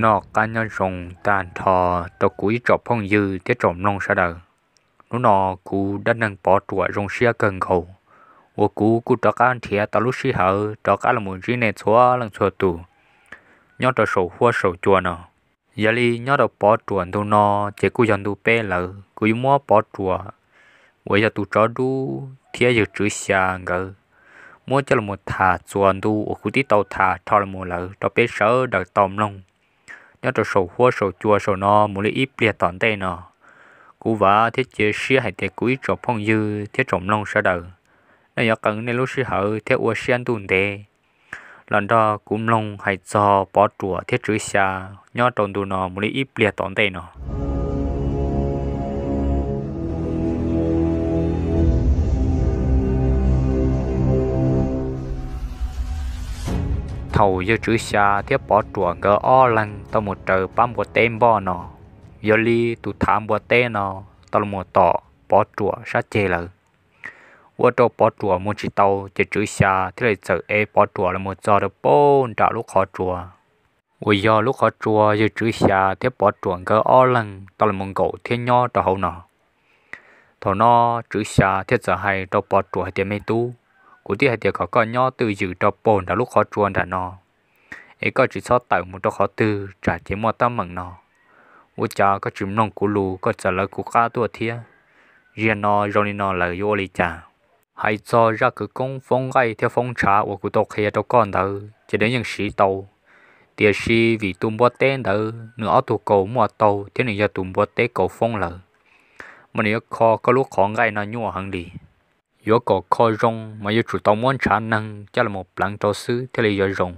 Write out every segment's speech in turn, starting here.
Noj qab nyob zoo tag nrho rau kuv ib tsoom phooj ywg thiab tsoom mloog sawv daws. Hnub no kuv dab neeg Pov Ruam zoo siab kawg nkaus uas kuv kuj rov qab nrhiav tau lub sij hawm rov qab los ntsib nej txhua leej txhua tus nyob rau saum huab saum cua no. Yog li nyob rau Pov Ruam ntu no ces kuj yog ntu peb lawm, kuv yuav muab Pov Ruam uas yog tus tsov dub thiab yawg Tswv Xya nkawd muab coj los tham txuas ntu uas kuv twb tau tham rho los lawm rau peb sawv daws tau mloog nyob rau saum huab saum cua saum no mus li ib pliag tom ntej no. Kuv vam thiab cia siab hais tias kuv ib tsoom phooj ywg thiab tsoom mloog sawv daws, nej yuav qee nej lub sij hawm thiab ua siab ntuj ntev los nrog kuv mloog hais txog Pov Ruam thiab Tswv Xya nyob rau ntu no mus li ib pliag tom ntej no. Thaum yawg Tswv Xya thiab Pov Ruam nkawd ob leeg tau mus raws pab npua teb npoj no, yog li tus thav npua teb no tau los tom Pov Ruam sab ceg lawm. Ua rau Pov Ruam mus tsis tau ces Tswv Xya thiaj li txawm ev Pov Ruam los mus txog rau pem nram lub qhov tsua uas yog lub qhov tsua yawg Tswv Xya thiab Pov Ruam nkawd ob leeg tau los nkaum thiab nyob rau hauv no. Thaum no Tswv Xya thiaj txawm hais rau Pov Ruam hais tias, Me tub, kuv twb hais tias kom koj nyob twj ywm rau pem nram lub qhov tsua nram no, es koj tsis txhob tawm mus rau qhov twg tsam ces muaj teeb meem no. Ua cas koj tsis mloog kuv lus, koj txawm lawv kuv qab tuaj thiab? Zaum no zoo li no lawm yuav ua li cas? Hais txog zaj kwv koob foob nqaij thiab foob ntshav uas kuv tau qhia rau koj ntawd ces nws yeej siv tau, tiam sis vim tus npua teb ntawd nws ob tug kaus muaj taug thiab nws yog tus npua teb kaus foob lawm, mas nws yuav kho koj lub qhov nqaij no nyuaj heev li. Yuav kom kho zoo mas yuav tsum tau muab ntshav neeg coj los pleev rau xwb thiaj li yuav zoo.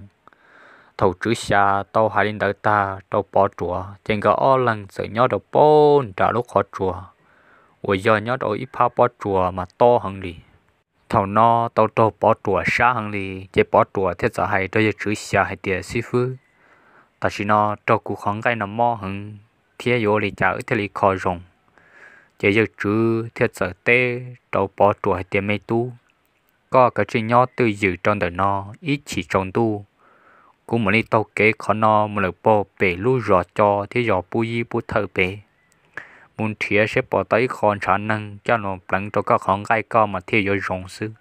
Thaum Tswv Xya tau hais li ntawd tag rau Pov Ruam ces nkawd ob leeg txawm nyob rau pem nram lub qhov tsua uas yog nyob rau ib phab pob tsuas mas tob heev li. Thaum no tau raug Pov Ruam sab heev li ces Pov Ruam thiaj txawm hais rau yawg Tswv Xya hais tias, Xib fwb, tam sim no raug kuv qhov nqaij no mob heev thiab yuav ua li cas wb thiaj li kho zoo? Ces yawg Tswv thiaj txawm teb rau Pov Ruam hais tias, Me tub, koj kav tsij nyob twj ywm rau ntawm no, ib chim tsaus ntuj kuv mam li taug kev qhov no mus lawm pem lub zos Co thiab zos Pub Yib Pub Thawj pem, mus nrhiav seb puas tau ib qho ntshav neeg coj los pleev rau koj qhov nqaij koj mas thiaj yuav zoo xwb.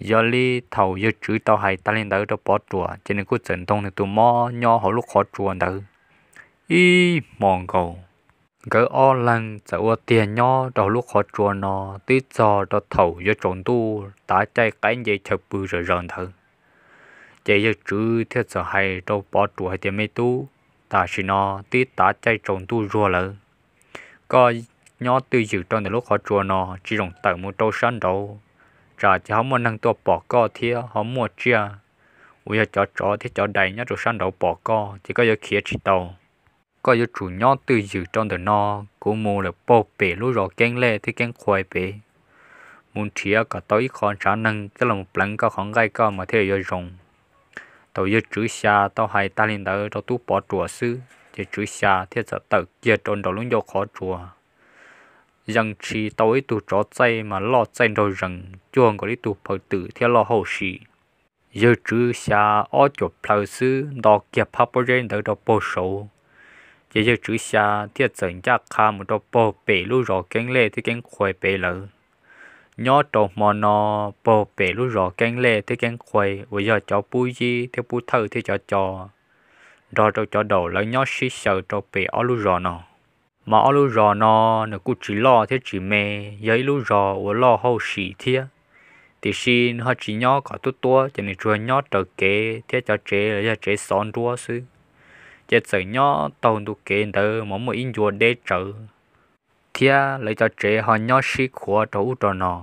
Yog li thaum yawg Tswv tau hais tag li ntawd rau Pov Ruam ces nws kuj txawm ntoo nws tus mob nyob hauv lub qhov tsua ntawd ib hmos nkaus. Nkawd ob leeg txawm ua tiag nyob rau hauv lub qhov tsua no twb txog rau thaum yuav tsaus ntuj tav caij qaib nce chaw pw zom zaws ntawd. Ces yawg Tswv thiaj txawm hais rau Pov Ruam hais tias, Me tub, tam sim no twb tav caij tsaus ntuj zuag lawm, koj nyob twj ywm rau ntawm lub qhov tsua no, tsis zoo tawm mus rau sab nraud, tsam ces ho muaj neeg tuaj pom koj thiab ho muaj tsiaj uas yog cov tsov thiab cov dais nyob rau sab nraud pom koj ces koj yuav khiav tsis tau. Koj yuav tsum nyob twj ywm rau ntawm no, kuv mus lawm pem lub zos Keeb Lej thiab Keeb Qhuai pem, mus nrhiav kom tau ib qho ntshav neeg coj los pleev koj qhov nqaij koj mas thiaj yuav zoo. Thaum yawg Tswv Xya tau hais tag li ntawd rau tub Pov Ruam xwb ces Tswv Xya thiaj txawm tawm kiag rau nraum lub ncauj qhov tsua, yeej tsis tau ib tug tsov txaij mas loj txaij nraug zees cuag nkaus li ib tug phaw twm thiab loj hauj sim. Yawg Tswv Xya ob cuam plhaw xwb nto kiag phab pob zeb ntawd rau pem saud, ces yawg Tswv Xya thiaj txawm ncaj qha mus rau pem lub zos Keeb Lej thiab Keeb Qhuai pem lawm. Nyob rau hmo no, pem lub zos Keeb Lej thiab Keeb Qhuai uas yog cov Pub Yib thiab Pub Thawj thiab cov Co nrog rau cov daum lawv nyob sib xyaw rau pem ob lub zos no. Mas ob lub zos no nws kuj tsis loj thiab tsis me, yog ib lub zos uas loj hauj sim thiab, tiam sis nws ho tsis nyob kom tuab tuab ces nws tsuas nyob raws kev thiab cov tsev los yog tsev xov nruab xwb. Ces txawm nyob taug ntu kev ntawd mas muaj ib ncua deb tsawv, thiab lawv cov tsev ho nyob sib khuav rau ub rau no.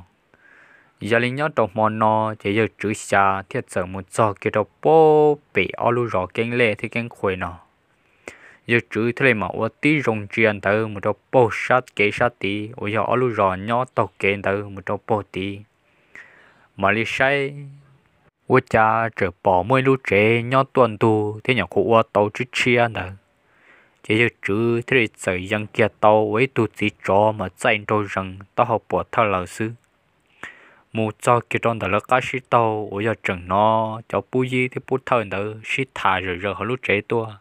Yog li nyob rau hmo no ces yawg Tswv Xya thiaj txawm mus txog kiag rau pem ob lub zos Keeb Lej thiab Keeb Qhue no. Yawg Tswv thiaj li mam ua tib zoo ntsia ntawd mus rau puag sab kev sab tid uas yog ob lub zos nyob taug kev ntawd mus rau puag tid, mam li saib, ua cas tseem pom muaj ib lub tsev nyob tuaj ntug thiab nyuam qhuav ua tau tshiab tshiab ntawd. Ces yawg Tswv thiaj li txawm yees kiag tau ua ib tug txiv tsov mas txaij nraug zees taub hau puam thawj lawm xwb, mus txog kiag rau ntawm lawv qab sib taug uas yog tseem hnov cov pub yib thiab pub thawj ntawd sib tham zawm zaws hauv lub tsev tuaj.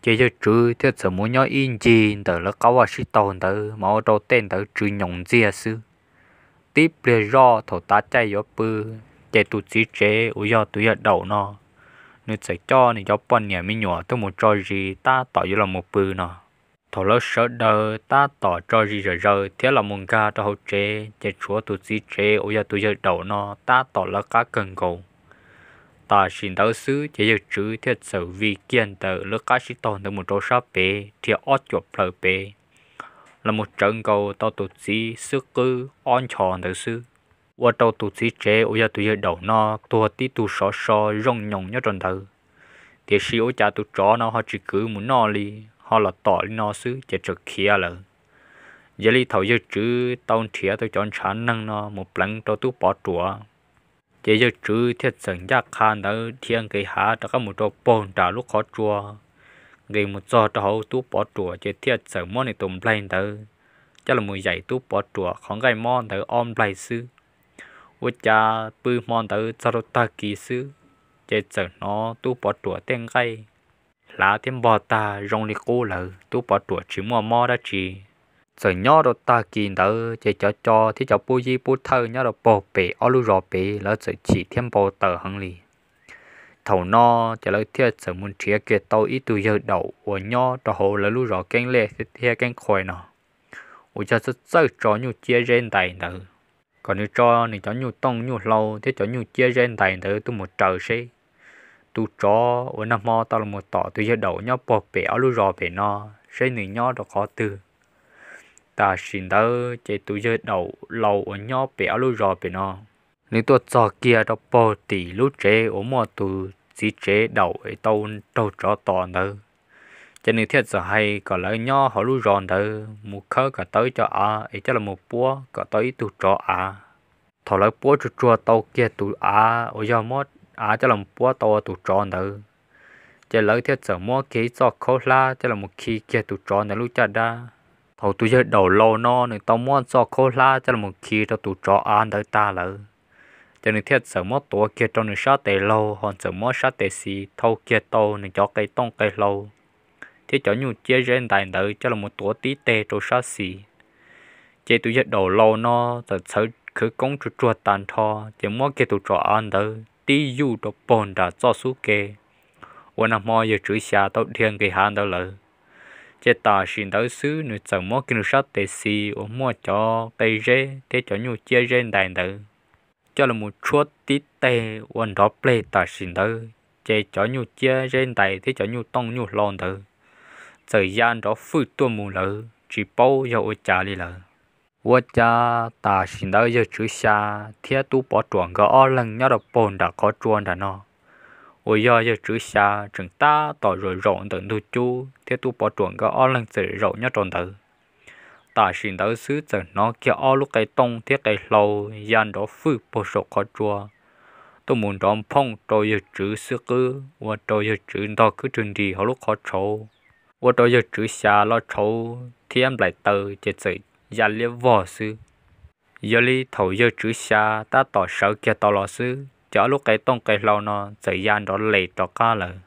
Ces yawg Tswv thiaj txawm mus nyob ib ncig ntawm lawv qab vaj sib taug ntawd mas ua rau tej ntawd tsw nyoos ntxiag xwb. Tib pliag zoj thaum tav caij yuav pw, ces tus txiv tsev uas yog tus yawg Daum no, nws txawm coj nws cov poj niam me nyuam tuaj mus tso zis tab tom yuav los mus pw no. Thaum lawv sawv daws tab tom tso zis zawm zaws thiab los mus nkag rau hauv tsev, ces tshuav tus txiv tsev uas yog tus yawg Daum no tab tom lawv qab kawg nkaus. Tam sim ntawd xwb ces yawg Tswv thiaj txawm vij kiag ntawm lawv qab sib taug ntawd mus rau sab pem dhia ob cuam plaws pem, los mus tsawv nkaus tau tus txiv xwb qwb ob nchos ntawd xwb, ua rau tus txiv tsev uas yog tus yawg Daum no tuag tib tug sov so zoo nyoos nyob rau ntawd. Tiam sis ua cas tus tsov no ho tsis kwv mus noj li, ho los tom li no xwb ces txawm khiav lawm. Yog li thaum yawg Tswv tau nrhiav tau cov ntshav neeg no mus pleev rau tub Pov Ruam, ces yawg Tswv thiaj txawm ncaj qha ntawd dhia nqis hav rov qab mus rau puag nram lub qhov tsua, nqis mus txog rau hauv tub Pov Ruam ces thiaj txawm muab nws tus nplaig ntawd coj los yaim tub Pov Ruam qhov nqaij mob ntawd ob nplaig xwb. Ua cas pw hmo ntawd txog rau tag kis xwb, ces txawm hnov tub Pov Ruam tej nqaij hlav thiab npog tag zoo li qub lawm, tub Pov Ruam tsis muaj mob dab tsi. Txawm nyob rau tag kis ntawd ces cov co thiab cov pub yib pub thawj nyob rau puag pem ob lub zos pem lawv txawm chim thiab npau taws heev li. Thaum no ces lawv thiaj txawm mus nrhiav kiag tau ib tug yawg Daum uas nyob rau hauv lawv lub zos Keeb Lej thiab Keeb Qhua no, uas yog txawj txawj tso nyuj ciab zeb ntais ntawd, kom nws tso nws cov nyuj tooj nyuj hlau thiab cov nyuj ciab zeb ntais ntawd tuaj mus raws seb tus tsov uas nag hmo tau los mus tom tus yawg Daum nyob puag pem ob lub zos pem no, seb nws nyob rau qhov twg. Tam sim ntawd ces tus yawg Daum laus uas nyob pem ob lub zos pem no, nws tuaj txog kiag rau puag tim lub tsev uas muaj tus txiv tsev Daum tau raug tsov tom ntawd. Ces nws thiaj txawm hais kom lawv nyob hauv lub zos ntawd mus khawb kom tau ib co av es coj los puab kom tau ib tug tsov av. Thaum lawv puab tsuag tsuag tau kiag tus av uas yog muab av coj los puab tau ua tus tsov ntawd, ces lawv thiaj txawm muab kiag ib txoj khaub hlab coj los khi kiag tus tsov ntawd lub caj dab. Thaum tus yawg Daum laus no nws tau muab txoj khaub hlab coj los khi rau tus tsov av ntawd tag lawm, ces nws thiaj txawm muab tuav kiag rau nws sab tes laug ho txawm muab sab tes xis thau kiag tau nws cov qe tooj qe hlau thiab cov nyuj ciab zeb ntais ntawd coj los tuav tib teg rau sab xis. Ces tus yawg Daum laus no txawm txhawv khawv koob tsuag tsuag tag nrho, ces muab kiag tus tsov av ntawd tib yuj rau puag nram txoj xub ke uas nag hmo yawg Tswv Xya tau dhia nqis hav ntawd lawm. Ces tam sim ntawd xwb nws txawm muab kiag nws sab tes xis uas muaj cov qe zeb thiab cov nyuj ciab zeb ntais ntawd coj los tshuab tib teg ua nrov pleg tam sim ntawd, ces cov nyuj ciab zeb ntais thiab cov nyuj tooj nyuj hlau ntawd txawm ya nrov fwj tuaj mus lawm tsis paub yog ua cas li lawm. Ua cas tam sim ntawd yawg Tswv Xya thiab tub Pov Ruam nkawd ob leeg nyob rau puag nram qhov tsua nram no, uas yog yawg Tswv Xya tseem tab tom zaum zaum ntawm ntug cub thiab tub Pov Ruam nkawd ob leeg txawm zaum nyob rau ntawd. Tam sim ntawd xwb txawm hnov kiag ob lub qe tooj thiab qe hlau ya nrov fwj puag saum qhov tsua tuaj mus nrov nphooj rau yawg Tswv xwb qwb ua rau yawg Tswv ntog khwb rwg nris hauv lub qhov tshauv, ua rau yawg Tswv Xya los tshauv thiab nplaim taws ces txawm ya liab vog xwb. Yog li thaum yawg Tswv Xya tab tom sawv kiag tau los xwb ces ob lub qe tooj qe hlau no txawm ya nrov les rov qab lawm.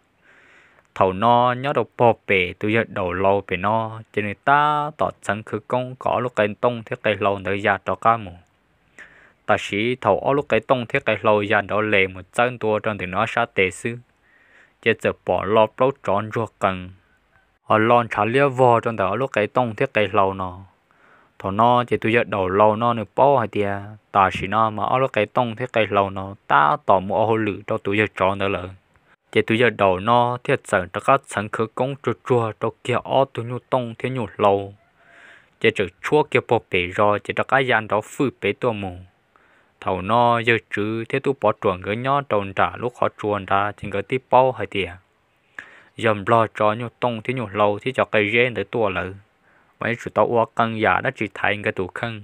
Thaum no nyob rau puag pem tus yawg Daum laus pem no, ces nws tab tom txhawv khawv koob kom ob lub qe tooj thiab qe hlau ntawd ya rov qab mus. Tam sim thaum ob lub qe tooj thiab qe hlau ya nrov les mus txawb ntua rau ntawm nws ob sab tes xwb, ces txawm pom lo plaub tsov ntsuag qees ho lo ntshav liab vog rau ntawm ob lub qe tooj thiab qe hlau no. Thaum no ces tus yawg Daum laus no nws paub hais tias tam sim no mas ob lub qe tooj thiab qe hlau no tab tom mus ua hauj lwm rau tus yawg tsov ntawd lawm. Ces tus yawg Daum no thiaj txawm rov qab txhawv khawv koob tsuag tsuag rau kiag ob tug nyuj tooj thiab nyuj hlau, ces txawm tshuab kiag pog pem zos ces rov qab ya nrov fwj pem tuaj mus. Thaum no yawg Tswv thiab tub Pov Ruam nkawd nyob rau nram lub qhov tsua nrad ces nkawd twb paub hais tias yog Nplog tso nyuj tooj thiab nyuj hlau thiab cov qe zeb ntawd tuaj lawm, mas yuav tsum tau ua qee yam dab tsi thaiv nkawd tus kheej.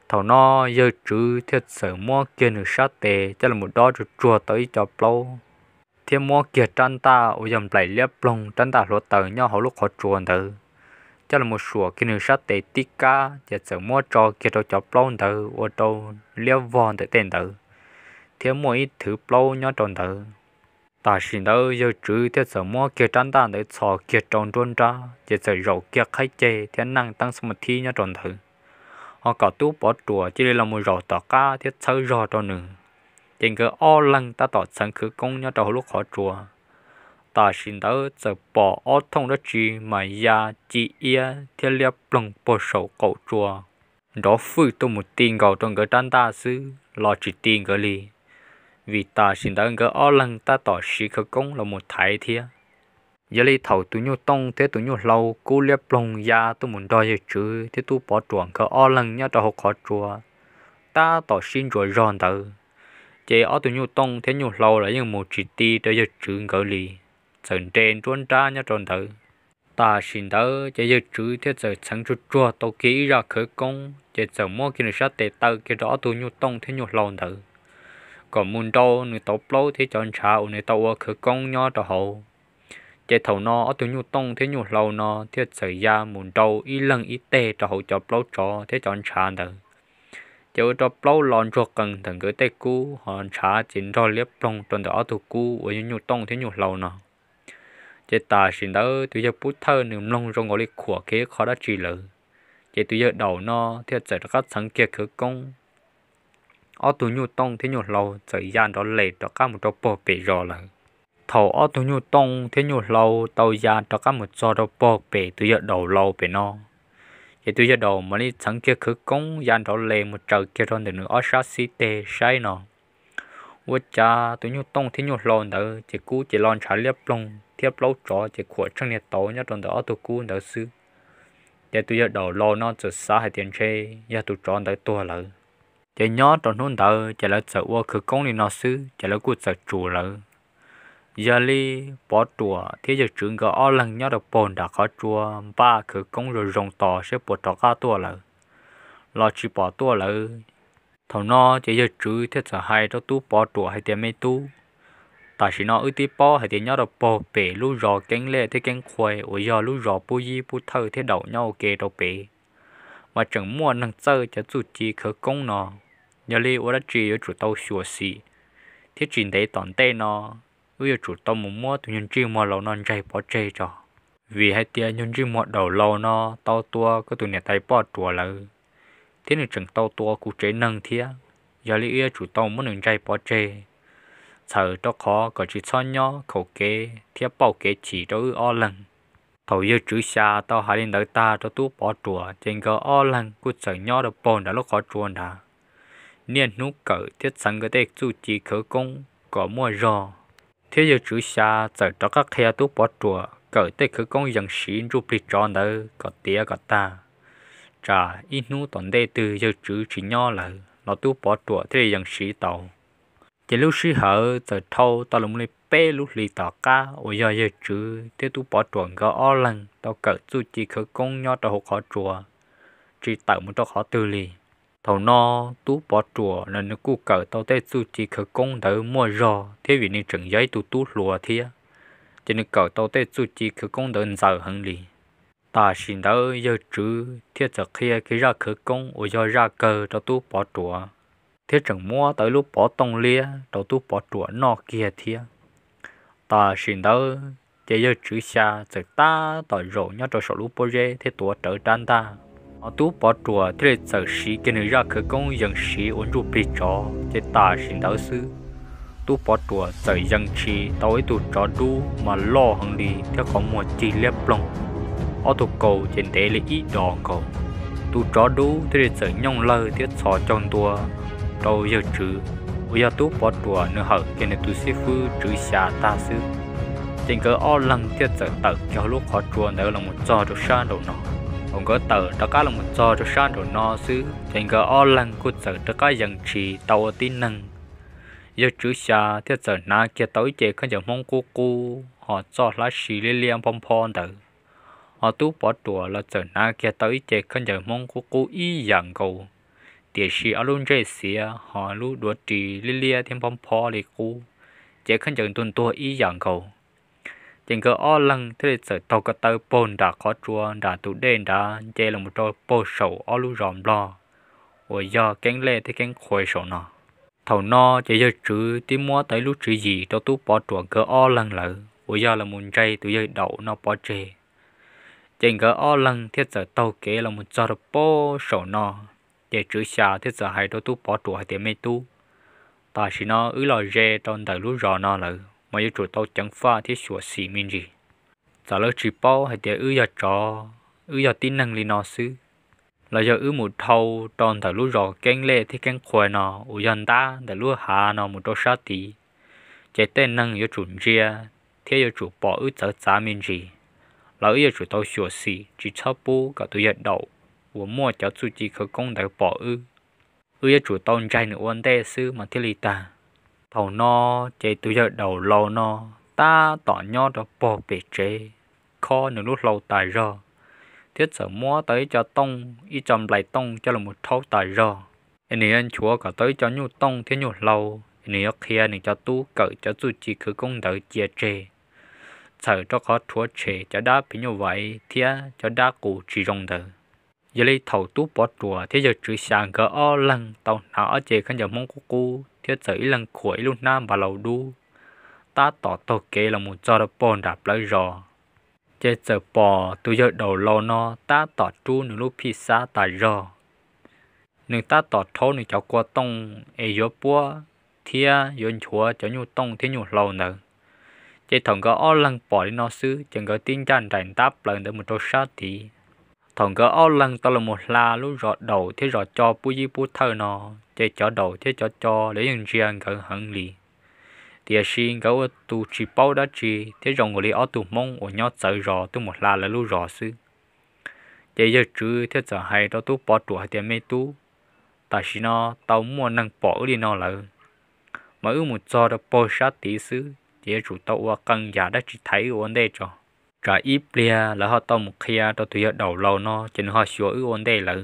Thaum no yawg Tswv thiaj txawm muab kiag nws sab tes coj los dob tsuag tsuag tau ib co plaub, thiab muab kiag rab ntaj uas yog nplaim liab ploog rab ntaj hluav taws nyob hauv lub qhov tsua ntawd coj los suam kiag nws sab tes tib kab ces txawm muab tso kiag rau cov plaub ntawd ua rau liab vog ntawm tej ntawd, thiab muaj ib thwv plaub nyob rau ntawd. Tam sim ntawd yawg Tswv thiaj txawm muab kiag rab ntaj ntawd txhos kiag rau nruab nrab ces txawm zaum kiag qhaib ceg thiab neej teeb xab ma thib nyob rau ntawd, ho kom tub Pov Ruam cia li los mus zaum tom qab thiab txhawb zog rau nws. Ces nkawd ob leeg tab tom txheev khawv koob nyob rau hauv lub qhov tsua, tam sim ntawd txawm pom ob thooj dab tsi mas ya ci iab thiab liab ploog puag saum qaum tsua nrov fwj tuaj mus ti nkaus rau nkawd rab ntaj xwb los tsis ti nkawd li, vim tam sim ntawd nkawd ob leeg tab tom siv khawv koob los mus thaiv thiab. Yog li thaum tus nyuj tooj thiab tus nyuj hlau kub liab ploog ya tuaj mus nrog yawg Tswv thiab tub Pov Ruam nkawd ob leeg nyob rau hauv qhov tsua tab tom sib ntsuas zog ntawd, ces ob tug nyuj tooj thiab nyuj hlau los yeej mus tsis ti rau yawg Tswv nkawd li, txawm nres nruab nrab nyob rau ntawd. Tam sim ntawd ces yawg Tswv thiaj txawm txheev tsuag tsuag tau kiag ib zaj khawv koob ces txawm muab kiag nws sab tes taw kiag rau ob tug nyuj tooj thiab nyuj hlau ntawd kom mus nrau nws tauv plaub thiab cov ntshav uas nws tau ua khawv koob nyob rau hauv. Ces thaum no ob tug nyuj tooj thiab nyuj hlau no thiaj txawm ya mus nrau ib leeg ib teg rau hauv cov plaub tsov thiab cov ntshav ntawd, ces ua rau plaub lo ntsuag qees ntawm nkawd tej kub, ho ntshav ces nrog liab ploog rau ntawm ob tug kub uas yog nyuj tooj thiab nyuj hlau no. Ces tam sim ntawd tus yawg pub thawj nws mloog zoo nkaus li khuam kiag ib qho dab tsi lawm, ces tus yawg daum no thiaj txawm rov qab txheev kiag khawv koob, ob tug nyuj tooj thiab nyuj hlau txawm ya nrov les rov qab mus rau pog pem zos lawm. Thaum ob tug nyuj tooj thiab nyuj hlau tau ya rov qab mus txog rau pog pem tus yawg daum laus pem no, ces tus yawg daum mam li txheev kiag khawv koob ya nrov les mus tsaws kiag rau ntawm nws ob sab xib teg saib no. Ua cas tus nyuj tooj thiab nyuj hlau ntawd ces kub ces lo ntshav liab ploog thiab plaub tsov ces khuam tsheej niag tauv nyob rau ntawm ob tug kub ntawd xwb. Ces tus yawg daum laus no txawm xav hais tias ntshe yog tus tsov ntawd tuag lawm. Ces nyob rau hnub ntawd ces lawv txawm ua khawv koob li no xwb ces lawv kuj txawm tsum lawv. Yog li Pov Ruam thiab yawg Tswv nkawd ob leeg nyob rau pog nram qhov tsua npaj khawv koob zoo zoo tos saib puas rov qab tuaj lawm, los tsis pom tuaj lawm. Thaum no ces yawg Tswv thiaj txawm hais rau tub Pov Ruam hais tias, Me tub, tam sim no wb twb paub hais tias nyob rau pog pem lub zos Keeb Lej thiab Keeb Qhua uas yog lub zos pub yib pub thawj thiab daum nyob ua ke rau pem, mas tseem muaj neeg txawj cov txuj ci khawv koob no. Yog li ua dab tsi yuav tsum tau xyuam xim, thiab tsis ntev tom ntej no wb yuav tsum tau mus muab tus nyuag ntsej muag laus no ntsaig pov tseg tso, vim hais tias nyuag ntsej muag daum laus no tau tua koj tus niam tais Pov Ruam lawm, thiab nws tseem tau tua kuv tsev neeg thiab. Yog li wb yuav tsum tau muab nws ntsaig pov tseg, txhawm rau qhov kom tsis txhob nyob khaum kev thiab pauj kev chim rau wb ob leeg. Thaum yawg Tswv Xya tau hais li ntawd tag rau tub Pov Ruam ces nkawd ob leeg kuj txawm nyob rau pog nram lub qhov tsua nrad, niaj hnub kawm thiab txheev nkawd tej txuj ci khawv koob kom muaj zog. Thiab yawg Tswv Xya txawm rov qab qhia tub Pov Ruam kawm tej khawv koob yees siv ntsuj plig tsov ntawd kom tiav kom tag, tsam ib hnub tom ntej twg yawg Tswv tsis nyob lawm los tub Pov Ruam thiaj li yees siv tau. Ces lub sij hawm txawm dhau tau los li peb lub hlis tom qab uas yog yawg Tswv thiab tub Pov Ruam nkawd ob leeg tau kawm txuj ci khawv koob nyob rau hauv qhov tsua tsis tawm mus rau qhov twg li. Thaum no tub Pov Ruam los nws kuj kawm tau tej txuj ci khawv koob ntawd muaj zog thiab vim nws tseem yog ib tug tub hluas thiab, ces nws kawm tau tej txuj ci khawv koob ntawd ntxaws heev li. Tam sim ntawd yawg Tswv thiaj txawm qhia kiag zaj khawv koob uas yog zaj kawg rau tub Pov Ruam, thiab tseem muab tau ib lub pov tooj liab rau tub Pov Ruam noj kiag thiab. Tam sim ntawd ces yawg Tswv Xya txawm tab tom zaum nyob rau saum lub pob zeb thiab tuav rawv rab ntaj, ho tub Pov Ruam thiaj li txawm siv kiag nws zaj khawv koob yees siv ua ntsuj plig tsov ces tam sim ntawd xwb tub Pov Ruam txawm yees tshis tau ib tug tsov dub mas loj heev li thiab qhov muag cig liab ploog, ob tug kaus ces ntev li ib dos nkaus. Tus tsov dub thiaj li txawm nyooj lawg thiab txhos caug ntua rau yawg Tswv, uas yog tub Pov Ruam nws hawm kiag nws tus xib fwb Tswv Xya tag xwb, ces nkawd ob leeg thiaj txawm tawm kiag hauv lub qhov tsua ntawd los mus txog rau sab nraum no. Thaum nkawd tawm rov qab los mus txog rau sab nraum no xwb ces nkawd ob leeg kuj txawm rov qab yees tshis tau ua tib neeg. Yawg Tswv Xya thiaj txawm hnav kiag tau ib ce khaub ncaws Hmoob qub qub ho txoj hlab si liab liab phob phob ntawd, ho tub Pov Ruam los txawm hnav kiag tau ib ce khaub ncaws Hmoob qub qub ib yam nkaus, tiam sis ob lub ntsej xiav ho lub duav ris liab liab thiab phob phob li qub, ces khaub ncaws ntuag ntuag ib yam nkaus. Ces nkawd ob leeg thiaj li txawm taug ko taw paug nram qhov tsua nram tus dej nrad nce los rau paug saum ob lub zos Nplog uas yog Keeb Lej thiab Keeb Qhua saum no. Thaum no ces yawg Tswv twb muab tau ib lub tswv yim rau tub Pov Ruam nkawd ob leeg lawm uas yog los mus ntseg tus yawg Daum no pov tseg. Ces nkawd ob leeg thiaj txawm taug kev los mus txog rau paug saum no. Ces Tswv Xya thiaj txawm hais rau tub Pov Ruam hais tias, Me tub, tam sim no wb los ze rau ntawm lub zos no lawm mas yuav tsum tau ceev faj thiab xyuam xim me ntsis. Txawm lawv tsis paub hais tias wb yog tsov, wb yog tib neeg li no xwb, los yog wb mus dhau rau ntawm lub zos Keeb Lej thiab Keeb Qhua no uas yog ntab ntawm lub hav no mus rau sab tid, ces tej neeg yuav tsum ntsia thiab yuav tsum pom wb txawv txav me ntsis, los wb yuav tsum tau xyuam xim tsis txhob pub kom tus yawg Daum uas muaj cov txuj ci khawv koob ntawd pom wb. Wb yuav tsum tau ntsaig nws ua ntej xwb mas thiaj li tag. Thaum no ces tus yawg Daum laus no tab tom nyob rau pog pem tsev, khob nws lub hlau tas zog, thiab txawm muab tau ib co tooj ib co nplais tooj coj los rhaub tas zog. Es nws yuav nchuav kom tau ib co nyuj tooj thiab nyuj hlau, es nws yuav qhia nws cov tub kawm cov txuj ci khawv koob ntawd cia tseg, txhawm rau qhov rhuav tshem cov dab phim nyuj vais thiab cov dab qus tsis zoo ntawd. Yog li thaum tub Pov Ruam thiab yawg Tswv Xya nkawd ob leeg tau hnav ob ce khaub ncaws Hmoob qub qub thiab txawm ib leeg khuam ib lub hnab npav laus dub, tab tom taug kev los mus txog rau pog nram plawv zos, ces txawm pom tus yawg Daum laus no tab tom rub nws lub phij xab tas zog. Nws tab tom rhaub nws cov kua tooj es yuav puab thiab yuav nchuav cov nyuj tooj thiab nyuj hlau ntawd. Ces thaum nkawd ob leeg pom li no xwb ces nkawd tib ncaj nraim ntab plaws ntawd mus rau sab tid. Thaum nkawd ob leeg tau los mus hla lub zos Daum thiab zos Co pub yib pub thawj no, ces cov Daum thiab cov Co lawv yeej ntsia nkawd heev li. Tiam sis nkawd ua tus tsis paub dab tsi thiab zoo nkaus li ob tug Hmoob uas nyob txawv zos tuaj mus hla lawv lub zos xwb. Ces yawg Tswv thiaj txawm hais rau tub Pov Ruam hais tias, Me tub, tam sim no tau muaj neeg pom wb li no lawm, mas wb mus txog rau pog sab tid xwb ces yuav tsum tau ua qee yam dab tsi thaiv wb ua ntej tso. Tsam ib pliag lawv ho tau mus qhia rau tus yawg Daum laus no ces nws ho xyuas wb ua ntej lawv,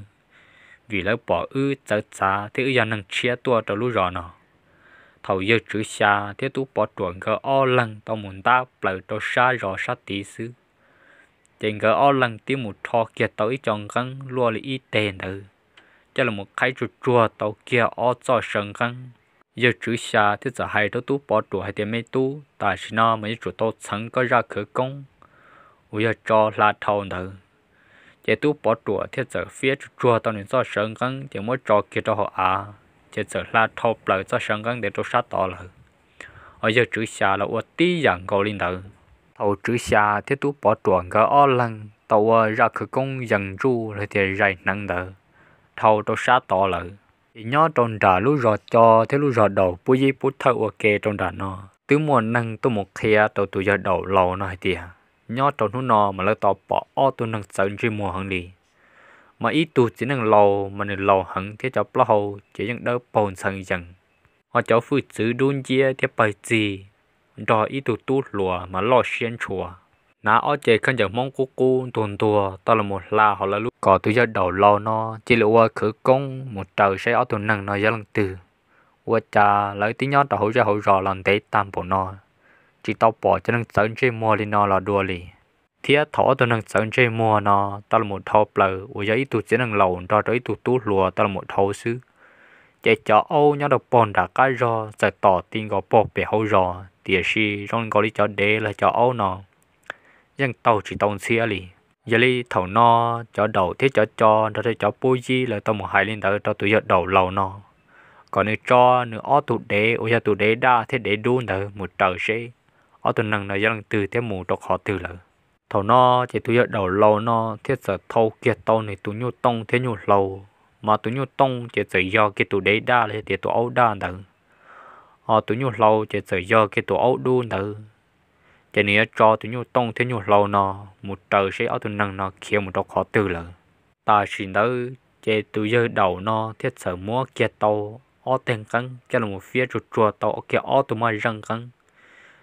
vim lawv pom wb txawv txav thiab wb yog neeg tshiab tuaj rau lub zos no. Thaum yawg Tswv Xya thiab tub Pov Ruam nkawd ob leeg tau mus ntab plaws rau sab zos sab tid xwb, ces nkawd ob leeg twb mus rho kiag tau ib co nqeeb luaj li ib teg ntawd, coj los qhaib tsuag tsuag tau kiag ob txoj saw nqeeb. Yawg Tswv Xya thiaj txawm hais rau tub Pov Ruam hais tias, Me tub, tam sim no mas yuav tsum tau txheev koj zaj khawv koob uas yog tso hla dhau ntawd. Ces tub Pov Ruam thiaj txawm fiab tsuag tsuag tau nws txoj saw nqeeb ces muab tso kiag rau hauv av, ces txawm hla dhau plaws txoj saw nqeeb ntawd rau sab tod lawm. Ho yawg Tswv Xya los ua tib yam nkaus li ntawd. Thaum Tswv Xya thiab tub Pov Ruam nkawd ob leeg tau ua zaj khawv koob yees ntsuj los tias zais hneev ntawd dhau rau sab tod lawm, ces nyob rau nram lub zos Co thiab lub zos Daum pub yib pub thawj ua ke rau nram no, twb muaj neeg tuaj mus qhia rau tus yawg Daum laus no hais tias, nyob rau hnub no mas lawv tau pom ob tug neeg txawv ntsej muag heev li. Mas ib tug txiv neej laus mas nws laus heev thiab cov plaub hau ces yeej dawb paug ntxhee yees, ho cov hwj txwv dub nciab thiab pawg txig, nrog ib tug tub hluas mas loj siab ntshua, hnav ob ce khaub ncaws Hmoob qub qub ntuag ntuag tau los mus hla hauv lawv lub, kom tus yawg Daum laus no cia li ua khawv koob mus raws saib ob tug neeg no yog leej twg. Ua cas lawv twb nyob rau hauv zej hauv zos los ntev tag npaum no, tsis tau pom cov neeg txawv ntsej muag li no los dua li. Thiab thaum ob tug neeg txawv ntsej muag no tau los mus dhau plaws uas yog ib tug txiv neej laus nrog rau ib tug tub hluas tau los mus dhau xwb, ces cov aub nyob rau pog nram qab zog txawm tom ti nkaus pog pem hauv zos, tiam sis zoo nkaus li cov dev los cov aub no yeej taug tsis tau ntxhiab li. Yog li thaum no cov Daum thiab cov Co nrog rau cov pub yib lawv tau mus hais li ntawd rau tus yawg Daum laus no, kom nws tso nws ob tug dev uas yog tus dev daj thiab dev dub ntawd mus raws seb ob tug neeg no yog leej twg thiab mus rau qhov twg lawm. Thaum no ces tus yawg Daum laus no thiaj txawm thau kiag tau nws tus nyuj tooj thiab nyuj hlau, mas tus nyuj tooj ces txawm yog kiag tus dev daj los yog tias tus aub daj ntawd, ho tus nyuj hlau ces txawm yog kiag tus aub dub ntawd. ces nws yuav tso tus nyuj tooj thiab nyuj hlau no mus raws seb ob tug neeg no khiav mus rau qhov twg lawm. Tam sim ntawd ces tus yawg daum no thiaj txawm muab kiag tau ob teg nqeeb coj los fiab tsuag tsuag tau kiag ob tug moj zeej nqeeb,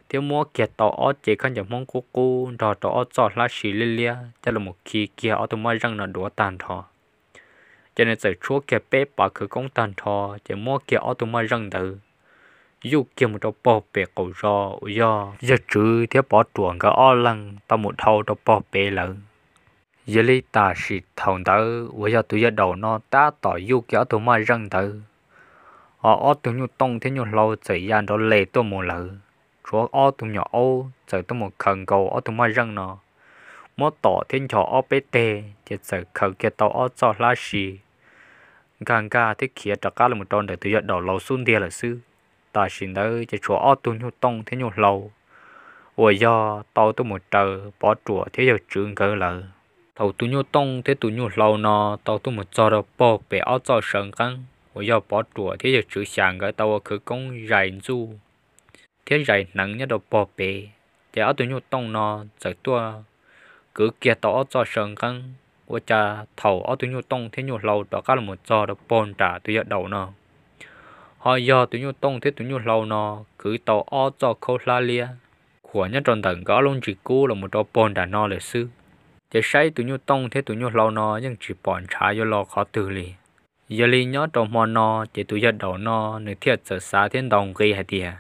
thiab muab kiag tau ob cev khaub ncaws hmoob qub qub nrog rau ob txoj hlab si liab liab coj los khi kiag ob tug moj zeej no duav tag nrho. Ces nws txawm tshuab kiag peb pas khawv koob tag nrho, ces muab kiag ob tug moj zeej ntawd yuj kiag mus rau pog pem qaum zos uas yog yawg Tswv thiab Pov Ruam nkawd ob leeg tau mus dhau rau pog pem lawm. Yog li tam sim thaum ntawd uas yog tus yawg daum no tab tom yuj kiag ob tug moj zeej ntawd, ho ob tug nyuj tooj thiab nyuj hlau txawm ya nrov les tuaj mus lawm. Tshuav ob tug nyuam aub txawm tuaj mus khaws nkaus ob tug moj zeej no, muab tom thiab nchos ob peb teg, ces txawm khaws kiag tau ob txoj hlab si nkag nkag thiab khiav rov qab los rau ntawm tus yawg daum laus xub ntiag lawm xwb. Tam sim ntawd ces tshuav ob tug nyuj tooj thiab nyuj hlau uas yog tau tuaj mus raws Pov Ruam thiab yawg Tswv nkawd lawm. Thaum tus nyuj tooj thiab tus nyuj hlau no tau tuaj mus txog rau pog pem ob txoj saw nqeeb uas yog Pov Ruam thiab yawg Tswv xya nkawd tau ua khawv koob zais ntxuj thiab zais hneev nyob rau pog pem, ces ob tug nyuj tooj no txawm tuaj kwv kiag tau ob txoj saw nqeeb. Ua cas thaum ob tug nyuj tooj thiab nyuj hlau rov qab los txog rau pog nram tus yawg daum no, ho yog tus nyuj tooj thiab tus nyuj hlau no kwv tau ob txoj khaub hlab liab khuam nyob rau ntawm nkawd ob lub ntsis kub los mus rau pog nram no lawm xwb. Ces saib tus nyuj tooj thiab tus nyuj hlau no yeej tsis pom ntshav yuav los qhov twg li. Yog li nyob rau hmo no ces tus yawg daum no nws thiaj txawm xav thiab ntaus nqi hais tias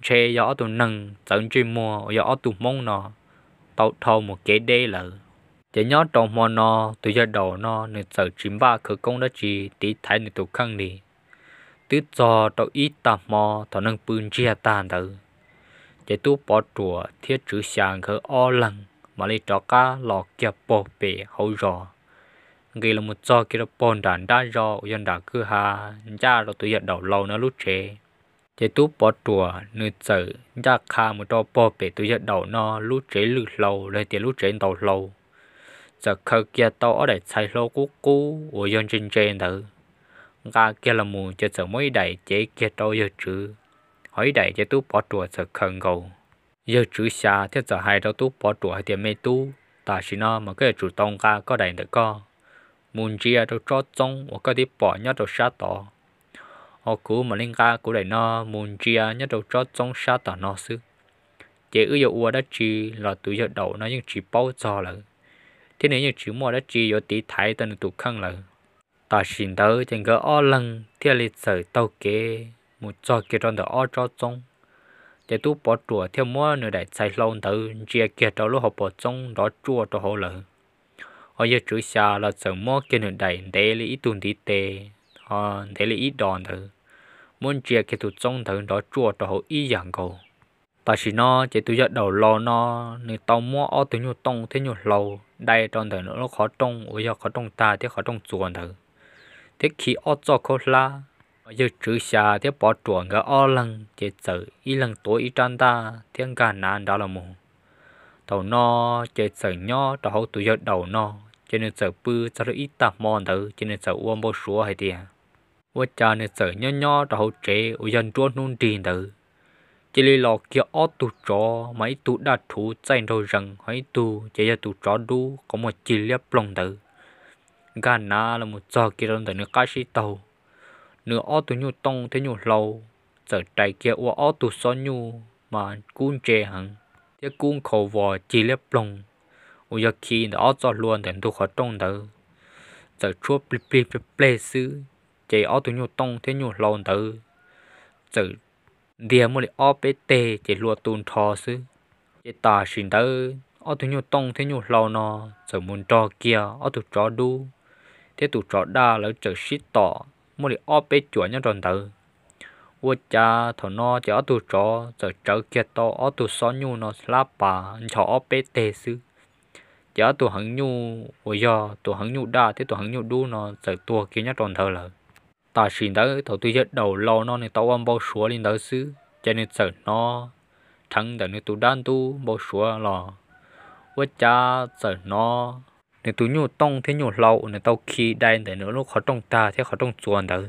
ntshe yog ob tug neeg txawv ntsej muag uas yog ob tug hmoob no tau dhau mus kev deb lawm. Ces nyob rau hmo no tus yawg daum no nws txawm tsis npaj khawv koob dab tsi tiv thaiv nws tus kheej li. Twb txog rau ib tag hmo thaum neeg pw ntsiag tag ntawd, ces tub Pov Ruam thiab Tswv Xya nkawd ob leeg mam li rov qab los kiag pog pem hauv zos, nqis los mus txog kiag rau pog nram nrab zos uas yog nram kwj ha ncaj rau tus yawg daum laus no lub tsev. Ces tub Pov Ruam nws txawm ncaj qha mus rau pog pem tus yawg daum no lub tsev lwj hlau los tias lub tsev ntaus hlau, txawm khaws kiag tau ob daim txhais hlau qub qub uas yog ntse ntse ntawd nqa kiag los mus, ces txawm muab ib daim cev kiag rau yawg Tswv, ho ib daim ces tub Pov Ruam txawm khaws nkaus. Yawg Tswv Xya thiaj txawm hais rau tub Pov Ruam hais tias, Me tub, tam sim no mas koj yuav tsum tau nqa koj daim ntawm koj mus ntsia rau tsob txoob uas koj twb pom nyob rau sab tod, ho kuv mam li nqa kuv daim no mus ntsia nyob rau tsob txoob sab tom no xwb. Ces wb yuav ua dab tsi los tus yawg daum no yeej tsis paub txog lawm, thiab nws yeej tsis muaj dab tsi yuav tiv thaiv tau nws tus kheej lawm. Tam sim ntawd ces nkawd ob leeg thiaj li txawm taug kev mus txog kiag rau ntawm ob tsob txoob. Ces tub Pov Ruam thiaj muab nws daim txhais hlau ntawd ntsia kiag rau lub hauv paus txoob nrov tsuaj rau hauv lawm. Ho yawg Tswv Xya los txawm muab kiag nws daim ntev li ib tug ntiv tes, ho ntev li ib dos ntawd, muab ntsia kiag tus txoob ntawd nrov tsuaj rau hauv ib yam nkaus. Tam sim no ces tus yawg daum laus no nws tau muab ob tug nyuj tooj thiab nyuj hlau dai rau ntawm nws lub qhov rooj uas yog qhov rooj tag thiab qhov rooj txuas ntawd, thiab khi ob txoj khaub hlab. Yawg Tswv Xya thiab Pov Ruam nkawd ob leeg ces txawm ib leeg tuav ib rab ntaj thiab nkag nav nrad los mus. Thaum no ces txawm nyob rau hauv tus yawg daum no, ces nws txawm pw txog rau ib tag hmo ntawd ces nws txawm ua npau suav hais tias ua cas nws txawm nyob nyob rau hauv tsev uas yog nruab hnub nrig ntawd, cia li los kiag ob tug tsov, mas ib tug daj rhuv txaij nraug zees, ho ib tug ces yog tus tsov dub qhov muag cig liab ploog ntawd, nkag nav los mus txog kiag rau ntawm nws qab sib taug. Nws ob tug nyuj tooj thiab nyuj hlau txawm rais kiag ua ob tug xob nyuj mas kub ntse heev thiab kub nkhaus vos cig liab ploog, uas yog khi ntawm ob txoj hlua ntawm ntug qhov rooj ntawd, txawm tshuab plig plig pleg pleg xwb, ces ob tug nyuj tooj thiab nyuj hlau ntawd txawm ntiag muaj li ob peb teg ces hlua tu nrho xwb. Ces tam sim ntawd ob tug nyuj tooj thiab nyuj hlau no txawm mus nrog kiag ob tug tsov dub thiab tus tsov daj lawv txawm sib tom muaj li ob peb cuam nyob rau ntawd. Ua cas thaum no ces ob tug tsov txawm tsawv kiag tau ob tug xob nyuj no hlab pas nchos ob peb teg xwb, ces ob tug heev nyuj uas yog tus heev nyuj daj thiab tus heev nyuj dub no txawm tuag kiag nyob rau ntawd lawm. Tam sim ntawd thaum tus yawg daum laus no nws tau ua npau suav li ntawd xwb, ces nws txawm hnov rheev ntawm nws tus dab ntub npau suav los, ua cas txawm hnov nws tus nyuj tooj thiab nyuj hlau uas nws tau khi dai ntawm nws lub qhov rooj tag thiab qhov rooj txuas ntawd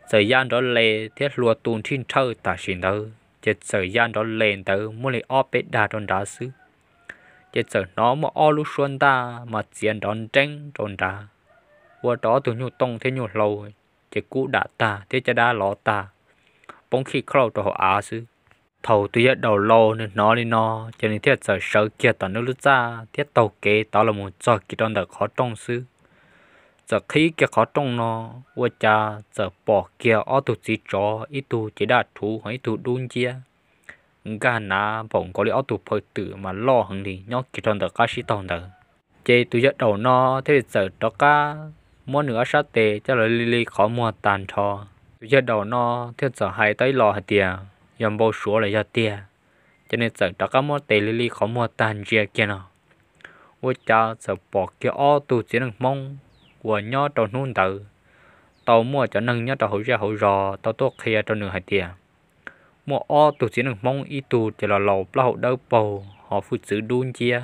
txawm ya nrov les thiab hlua tu nrhij nrhawj tam sim ntawd. ces txawm ya nrov les ntawd muaj li ob peb dag rau nrad xwb. Ces txawm hnov muaj ob lub suab ntaj mas txiav nrov nreeb rau nrad, ua rau ob tug nyuj tooj thiab nyuj hlau ces kub dam tag thiab caj dab lov tag, poob khij khauj rau hauv av xwb. Thaum tus yawg daum laus nws hnov li no, ces nws thiaj txawm sawv kiag tom nws lub txaj thiab taug kev tod los mus txog kiag rau ntawm qhov rooj xwb. Txawm qhib kiag qhov rooj no, ua cas txawm pom kiag ob tug txiv tsov, ib tug ces daj rhuv ho ib tug dub nciab, nkag nav npaum nkaus li ob tug phaw twm mas loj heev li nyob kiag rau ntawm qab sib taug ntawd. Ces tus yawg daum no thiaj li txawm rov qab muab nws ob sab tes coj los li li qhov muag tag nrho. Tus yawg daum no thiaj txawm hais tau ib los hais tias yog npau suav los yog tiag, ces nws txawm rov qab muab tes li li qhov muag tag ntsia kiag no. Ua cas txawm pom kiag ob tug txiv neej Hmoob uas nyob rau hnub ntawd tau muaj cov neeg nyob rau hauv zej hauv zos tau tuaj qhia rau nws hais tias muaj ob tug txiv neej Hmoob, ib tug ces los laus plaub hau dawb paug ho hwj txwv dub nciab,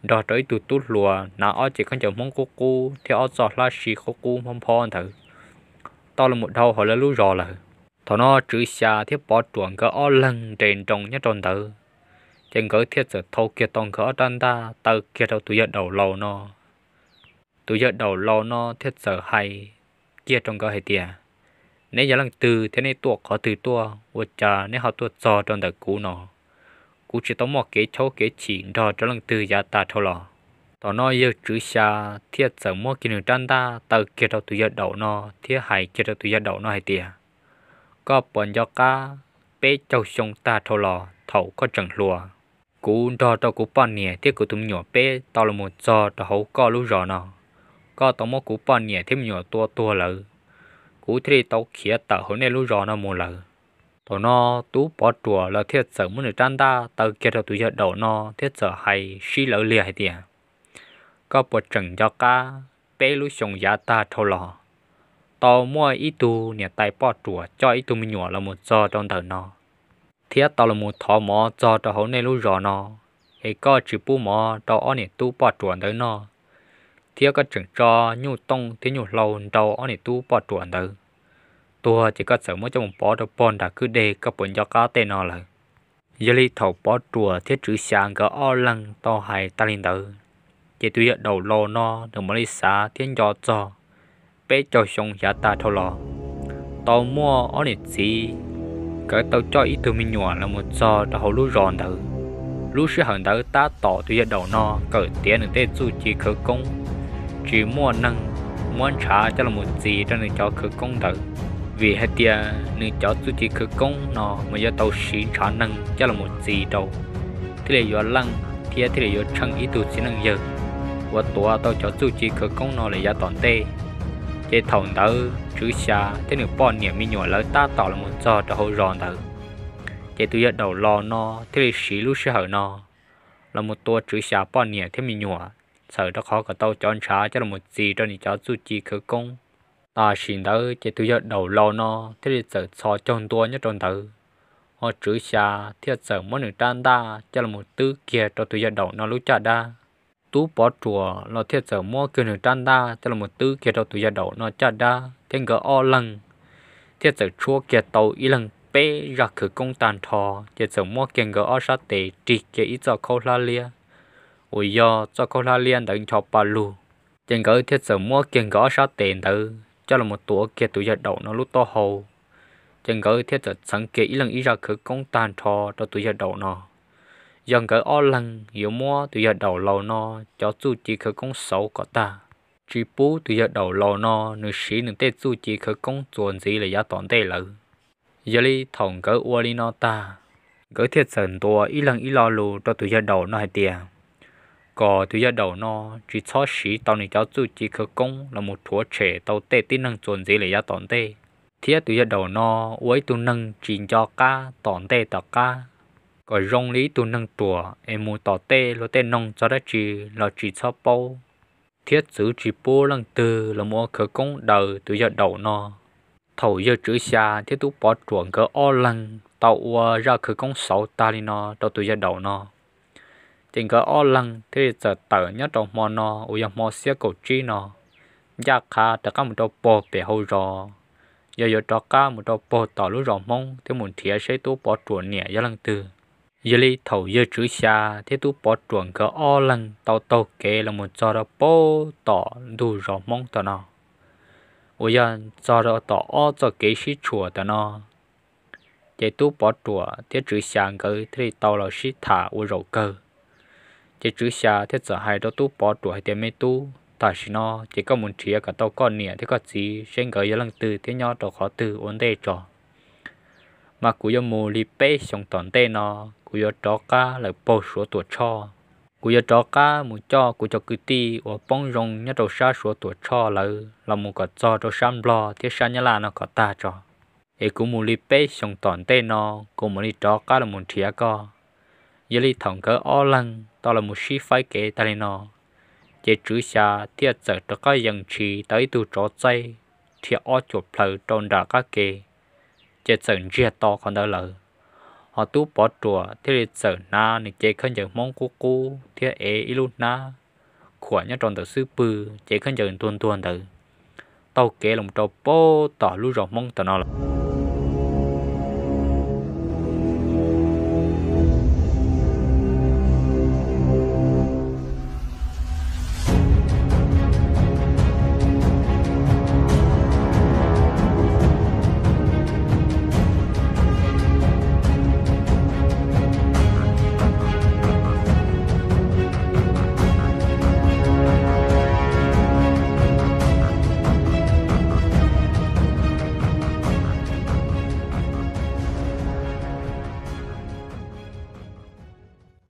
nrog rau ib tug tub hluas hnav ob cev khaub ncaws Hmoob qub qub thiab ob txoj hlab si qub qub hmob nphob ntawd tau los mus dhau hauv lawv lub zos lawm. Thaum no Tswv Xya thiab Pov Ruam nkawd ob leeg nres nroos nyob rau ntawd, ces nkawd thiaj txawm thau kiag tau nkawd ob rab ntaj taw kiag rau tus yawg daum laus no. Tus yawg daum laus no thiaj txawm hais kiag rau nkawd hais tias, neb yog leej twg thiab neb tuaj qhov twg tuaj, ua cas neb ho tuaj txog rau ntawm kuv no? Kuv tsis tau muaj kev chob kev chim nrog rau leej twg yav tag dhau los. Thaum no yawg Tswv Xya thiaj txawm muab kiag nws rab ntaj taw kiag rau tus yawg daum no thiab hais kiag rau tus yawg daum no hais tias, koj puas nco qab peb caug xyoo tag dhau los thaum koj tseem hluas, kuv nrog rau kuv poj niam thiab kuv tus me nyuam peb tau los mus txog rau hauv koj lub zos no. Koj tau muab kuv poj niam thiab me nyuam tua tuag lawm, kuv thiaj li tau khiav tawm hauv nej lub zos no mus lawm. Thaum no tub Pov Ruam los thiaj txawm muab nws rab ntaj taw kiag rau tus yawg daum no thiab txawm hais sib lawv liag hais tias, koj puas tseem nco qab peb lub xyoo yav tag dhau los tau muaj ib tug niam tais poj ruam coj ib tug me nyuam los mus txog rau ntawm no thiab tau los mus thov mov txog rau hauv nej lub zos no, es koj tsis pub mov rau ob niam tub poj ruam ntawd noj, thiab koj tseem tso nyuj tooj thiab nyuj hlau nrau ob niam tub poj ruam ntawd tuag, ces koj txawm muab coj mus pov rau pog nram kwj deg, koj puas nco qab tej no lawm? Yog li thaum Pov Ruam thiab Tswv Xya nkawd ob leeg tau hais tag li ntawd, ces tus yawg daum laus no nws mam li xav thiab nco txog peb caug xyoo yav tag dhau los tau muaj ob niam txiv, nkawd tau coj ib tug me nyuam los mus txog rau hauv lub zos ntawd. Lub sij hawm ntawd tab tom tus yawg daum no kawm tiav nws tej txuj ci khawv koob, tsis muaj neeg muab ntshav coj los mus txis rau nws cov khawv koob ntawd, vim hais tias nws cov txuj ci khawv koob no mas yuav tau siv ntshav neeg coj los mus txis rau thiaj li yuav leej thiab thiaj li yuav tsheej ib tug txiv neej yawg uas tuav tau cov txuj ci khawv koob no lawm yav tom ntej. Ces thaum ntawd Tswv Xya thiab nws poj niam me nyuam lawv tab tom los mus txog rau hauv zos ntawd, ces tus yawg daum laus no thiaj li siv lub sij hawm no los mus tua Tswv Xya poj niam thiab me nyuam, txhawm rau qhov kom tau cov ntshav coj los mus txis rau nws cov txuj ci khawv koob. Tam sim ntawd ces tus yawg daum laus no thiaj li txawm txhos caug ntua nyob rau ntawd, ho Tswv Xya thiaj txawm muab nws rab ntaj coj los mus twb kiag rau tus yawg daum no lub caj dab. Tub Pov Ruam los thiaj txawm muab kiag nws rab ntaj coj los mus twb kiag rau tus yawg daum no caj dab thiab nkawd ob leeg thiaj txawm tshuab kiag tau ib leeg peb zaj khawv koob tag nrho, ces txawm muab kiag nkawd ob sab tes rig kiag ib txoj khaub hlab liab uas yog txoj khaub hlab liab ntawd ncho pa lug. Ces nkawd thiaj txawm muab kiag nkawd ob sab tes ntawd coj los mus tuav kiag tus yawg daum no lub taub hau, ces nkawd thiaj txawm txheev kiag ib leeg ib zaj khawv koob tag nrho rau tus yawg daum no. Yog nkawd ob leeg yuav muab tus yawg daum laus no cov txuj ci khawv koob xauv kom tag, tsis pub tus yawg daum laus no nws siv nws tej txuj ci khawv koob txuas ntxiv lawm yav tom ntej lawm. Yog li thaum nkawd ua li no tag, nkawd thiaj txawm ntuas ib leeg ib lo lus rau tus yawg daum no hais tias, kom tus yawg daum no tsis txhob siv tau nws cov txuj ci khawv koob los mus rhuav tshem tau tej tib neeg txuas ntxiv lawm yav tom ntej, thiab tus yawg daum no ua ib tug neeg tsis nco qab tom ntej tom qab, kom zoo li ib tug neeg ruam es mus tom tej luag tej noog txog dab tsi los tsis txhob paub, thiab txwv tsis pub leej twg los mus ua khawv koob daws tus yawg daum no. Thaum yawg Tswv Xya thiab tub Pov Ruam nkawd ob leeg tau ua zaj khawv koob xauv tag li no rau tus yawg daum no, ces nkawd ob leeg thiaj li txawm tawm nyob rau hmo no uas yog hmo xiab kaum tsib no, ncaj qha rov qab mus rau pog pem hauv zos, yog yuav rov qab mus rau puag tom lub zos Hmoob thiab mus nrhiav seb tub Pov Ruam niam yog leej twg. Yog li thaum yawg Tswv Xya thiab tub Pov Ruam nkawd ob leeg tau taug kev los mus txog rau puag tom ntug zos Hmoob tom no, uas yog txog rau tom ob txoj kev sib tshuam tom no, ces tub Pov Ruam thiab Tswv Xya nkawd thiaj li tau los sib tham ua zaum kawg. Ces Tswv Xya thiaj txawm hais rau tub Pov Ruam hais tias, Me tub, tam sim no ces koj mus nrhiav kom tau koj niam thiab koj txiv seb nkawd yog leej twg thiab nyob rau qhov twg ua ntej tso. Mas kuv yuav mus li peb xyoos tom ntej no, kuv yuav rov qab lawm puag Suav Tuam Tshoj. Kuv yuav rov qab mus coj kuv cov kwv tij uas poob zoo nyob rau sab Suav Tuam Tshoj lawm los mus kom txog rau sab Nplog thiab sab Nyab Laj no kom tag tso. Es kuv mus li peb xyoos tom ntej no, kuv mam li rov qab los mus nrhiav koj. Yog li thaum nkawd ob leeg tau los mus sib faib kev tag li no, ces Tswv Xya thiaj txawm rov qab yees ntshis tau ib tug tsov txaij dhia ob cuam plhaws rau nram qab ke, ces txawm ntsiag to qhov ntawd lawm. Ho tub Pov Ruam thiaj li txawm hnav nws cev khaub ncaws Hmoob qub qub thiab ev ib lub hnab khuam nyob rau ntawm xub pwg, cev khaub ncaws ntuag ntuag ntawd, taug kev los rau puag tom lub zos Hmoob tom no lawm.